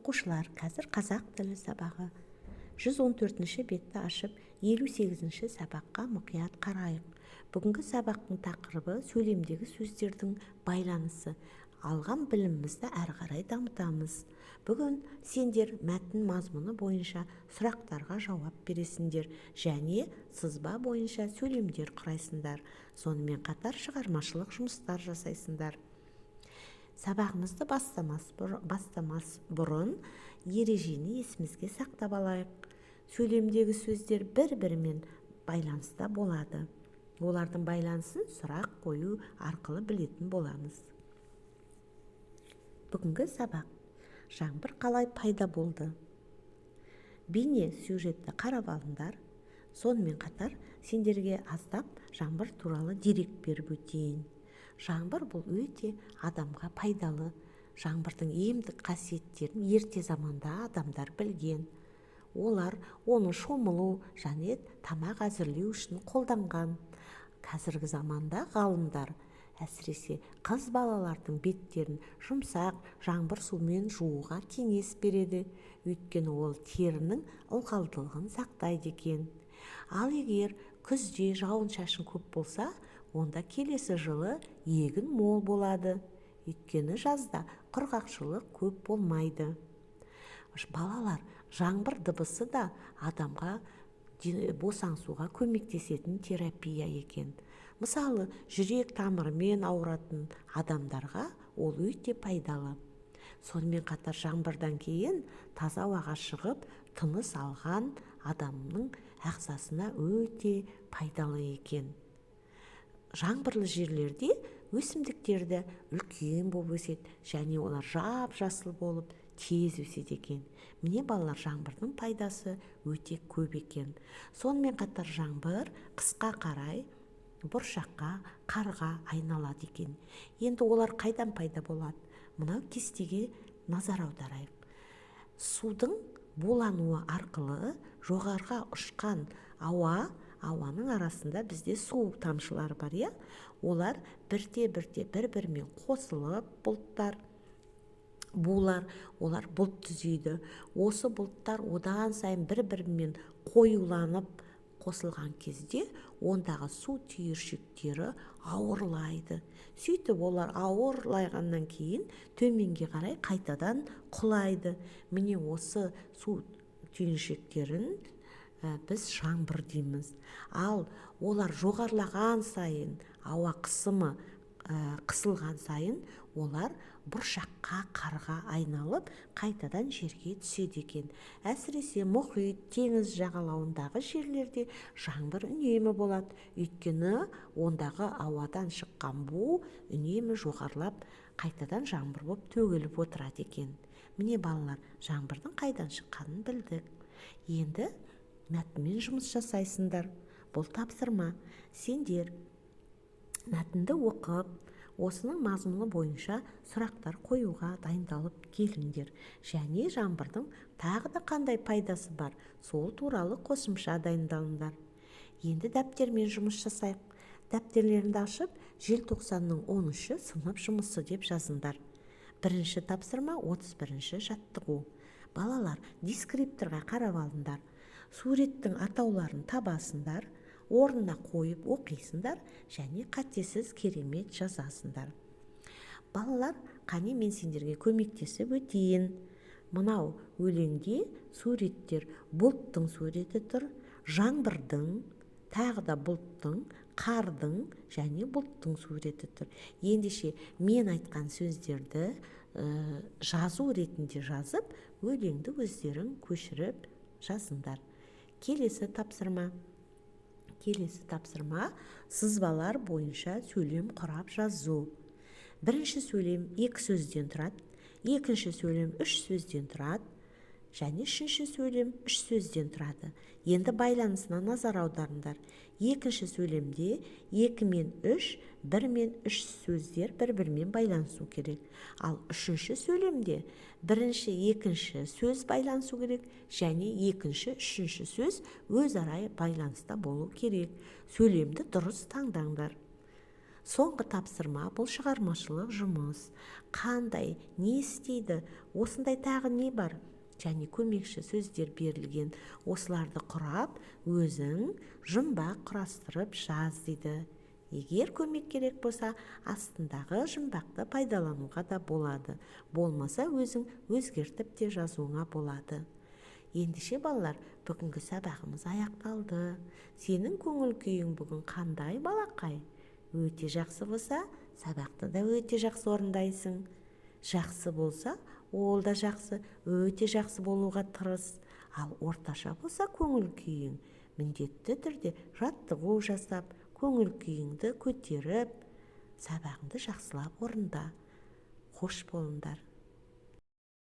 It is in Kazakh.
Оқушылар, қазір қазақ тілі сабағы 114-ші бетті ашып, 58-ші сабаққа мұқият қарайық. Бүгінгі сабақтың тақырыбы – сөйлемдегі сөздердің байланысы. Алған білімімізді әрі қарай дамытамыз. Бүгін сендер мәтін мазмұны бойынша сұрақтарға жауап бересіңдер және сызба бойынша сөйлемдер құрайсыңдар. Сонымен қатар шығармашылық жұмыстар жасайсыңдар. Сабағымызды бастамас бұрын ережені есімізге сақтап алайық. Сөйлемдегі сөздер бір-бірімен байланыста болады. Олардың байланысын сұрақ қою арқылы білетін боламыз. Бүгінгі сабақ: «Жаңбыр қалай пайда болды?». Бейне сюжетті қарап алыңдар. Сонымен қатар сендерге аздап жаңбыр туралы дерек беріп өтейін. Жаңбыр – бұл өте адамға пайдалы. Жаңбырдың емдік қасиеттерін ерте заманда адамдар білген. Олар оны шомылу және тамақ әзірлеу үшін қолданған. Қазіргі заманда ғалымдар, әсіресе, қыз балалардың беттерін жұмсақ жаңбыр сумен жууға кеңес береді, өйткені ол терінің ылғалдылығын сақтайды екен. Ал егер күзде жауын-шашын көп болса, онда келесі жылы егін мол болады, өйткені жазда құрғақшылық көп болмайды. Балалар, жаңбыр дыбысы да адамға босаңсуға көмектесетін терапия екен. Мысалы, жүрек тамырымен ауыратын адамдарға ол өте пайдалы. Сонымен қатар жаңбырдан кейін таза ауаға шығып, тыныс алған адамның ағзасына өте пайдалы екен. Жаңбырлы жерлерде өсімдіктер де үлкен болып өседі және олар жап жасыл болып тез өседі екен. Міне, балалар, жаңбырдың пайдасы өте көп екен. Сонымен қатар жаңбыр қысқа қарай бұршаққа, қарға айналады екен. Енді олар қайдан пайда болады? Мынау кестеге назар аударайық. Судың булануы арқылы жоғарыға ұшқан ауа, ауаның арасында бізде су тамшылары бар, иә? Олар бірте-бірте бір-бірімен қосылып, бұлттар, булар, олар бұлт түзейді. Осы бұлттар одан сайын бір-бірімен қоюланып қосылған кезде, ондағы су түйіршіктері ауырлайды. Сөйтіп, олар ауырлайғаннан кейін төменге қарай қайтадан құлайды. Міне, осы су түйіншектерін біз жаңбыр дейміз. Ал олар жоғарылаған сайын, ауа қысымы қысылған сайын, олар бұршаққа, қарға айналып, қайтадан жерге түседі екен. Әсіресе мұхит, теңіз жағалауындағы жерлерде жаңбыр үнемі болады, өйткені ондағы ауадан шыққан бу үнемі жоғарылап, қайтадан жаңбыр болып төгіліп отырады екен. Міне, балалар, жаңбырдың қайдан шыққанын білдік. Енді мәтінмен жұмыс жасайсыңдар. Бұл тапсырма. Сендер мәтінді оқып, осының мазмұны бойынша сұрақтар қоюға дайындалып келіңдер және жаңбырдың тағы да қандай пайдасы бар, сол туралы қосымша дайындалыңдар. Енді дәптермен жұмыс жасайық. Дәптерлеріңді ашып, «Желтоқсанның 13-і, сынып жұмысы» деп жазыңдар. Бірінші тапсырма, 31-ші жаттығу. Балалар, дескрипторға қарап алыңдар. Суреттің атауларын табасыңдар, орнына қойып оқисыңдар және қатесіз керемет жазасыңдар. Балалар, қане, мен сендерге көмектесіп өтейін. Мынау өлеңде суреттер: бұлттың суреті тұр, жаңбырдың, тағы да бұлттың, қардың және бұлттың суреті тұр. Ендеше, мен айтқан сөздерді жазу ретінде жазып, өлеңді өздерің көшіріп жазыңдар. Келесі тапсырма. Келесі тапсырма – сызбалар бойынша сөйлем құрап жазу. Бірінші сөйлем екі сөзден тұрады, екінші сөйлем үш сөзден тұрады және үшінші сөйлем үш сөзден тұрады. Енді байланысына назар аударыңдар. Екінші сөйлемде екі мен үш, бір мен үш сөздер бір бірімен байланысу керек. Ал үшінші сөйлемде бірінші, екінші сөз байланысу керек және екінші, үшінші сөз өзара байланыста болу керек. Сөйлемді дұрыс таңдаңдар. Соңғы тапсырма — бұл шығармашылық жұмыс. Қандай, не істейді, осындай тағы не бар және көмекші сөздер берілген. Осыларды құрап, өзің жұмбақ құрастырып жаз дейді. Егер көмек керек болса, астындағы жұмбақты пайдалануға да болады, болмаса өзің өзгертіп те жазуыңа болады. Ендеше, балалар, бүгінгі сабағымыз аяқталды. Сенің көңіл күйің бүгін қандай, балақай? Өте жақсы болса, сабақты да өте жақсы орындайсың. Жақсы болса, ол да жақсы, өте жақсы болуға тырыс. Ал орташа болса көңіл күйің, міндетті түрде жаттығу жасап, көңіл күйіңді көтеріп, сабағыңды жақсылап орында. Қош болыңдар.